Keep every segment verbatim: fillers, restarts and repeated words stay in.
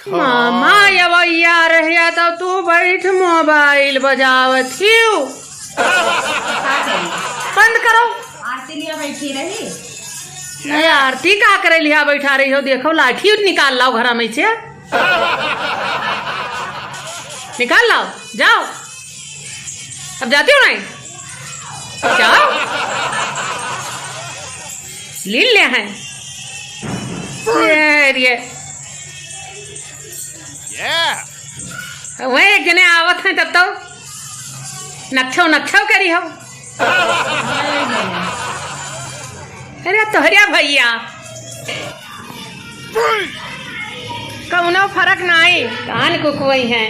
मामा, ये भैया रहिया तो तू बैठ मोबाइल बजावत हियो। बंद करो। आरती लिया बैठी रही। नहीं, आरती का करे लिया बैठा रही हो? देखो, लाठी निकाल लाओ घरा में से। निकाल लाओ, जाओ। अब जाती हो नहीं? जाओ। लीन ले हैं। अरे, वह एक जने आवत हैं तब तो नक्षव नक्षव करी हो। अरे तोहरिया भैया, कौनो फर्क नाई, कान कुकवई हैं,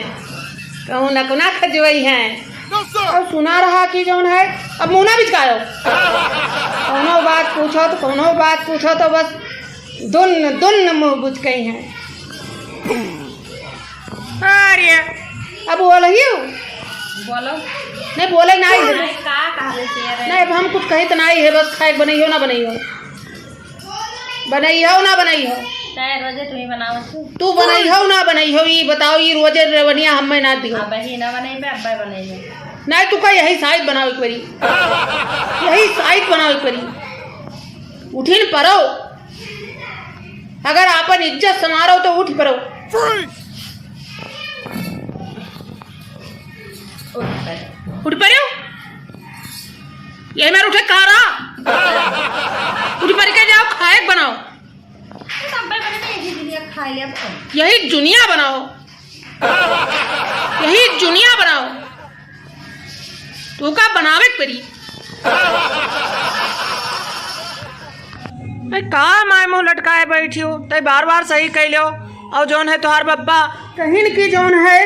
कहूँ नकुना खजुवई हैं। और सुना रहा कि जौन है, अब मुँह ना बिचकायो। कौनो बात पूछो तो, कौनो बात पूछो तो बस दुन्न दुन्न मुँह बुचकई हैं। अरे, अब बोलहियो? बोलो। नहीं, बोले नाई है। नहीं, का कहले से रे? नहीं, अब हम कुछ कहित नाई है, बस खाए के बनइहो ना बनइहो। बनइहो ना बनइहो। चाहे रोजे तू ही बनावत हो। तू बनइहो ना बनइहो, ई बताओ, ई रोजे रेवनिया हमें ना दिहो। अबही ना बनइबे, अब्बे बनइबे। नहीं, तू का यही साइत बनाओ एक बारी। यही साइत बनाओ एक बारी। उठिन परो। अगर आपन इज्जत संवारो तो उठ परो। उठ परो। उठ परो? यही मेरे उठे कहा रहा। उठ पर के जाओ, खाए बनाओ। सब बने में यही दुनिया खा लिया अपन। यही दुनिया बनाओ। यही दुनिया बनाओ। तू का बनावे के परी? अरे का माय मुँह लटकाए बैठी हो? तै बार बार सही कह लो। और जौन है तोहार बब्बा कहिन की जौन है,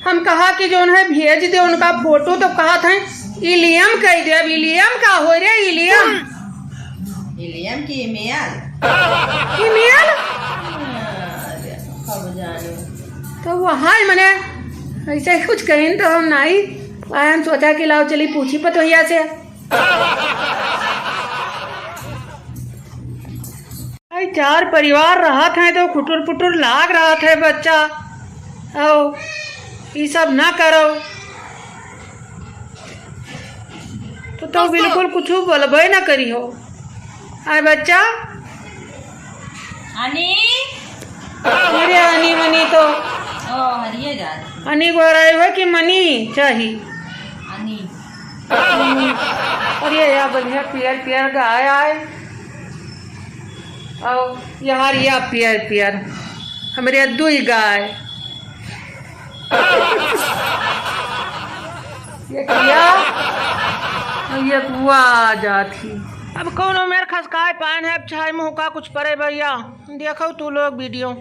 हम कहा कि जौन है भेज दे उनका फोटो, तो कहत हैं इलियम कह दे। अब इलियम का हो रे, इलियम? इलियम की ईमेल? ईमेल? अरे, अब जाने। तो वो हाय मने ऐसे कुछ कहिन तो हम नाई, हम सोचा कि लाओ चली पूछी पतोहिया से। भाई, चार परिवार रहत हैं तो खुटुर पुटुर लाग रहत है बच्चा। आओ, ई सब ना करो। तो, तो बिल्कुल कुछ बोलबे ना करी हो। आय बच्चा। अनी। अरे अनी मनी तो। ओ, हरिये जात। अनी गोराई हो कि मनी चाही? अनी। अरे या बढ़िया पियर पियर गाय आए। और यार या पियर पियर हमरे दुई गाय। ये किया, ये बुआ आ जात ही। अब कौनो मेर खसकाए पाएन है, अब छाई मुँह का कुछ परे भैया। देखो तू लोग वीडियो।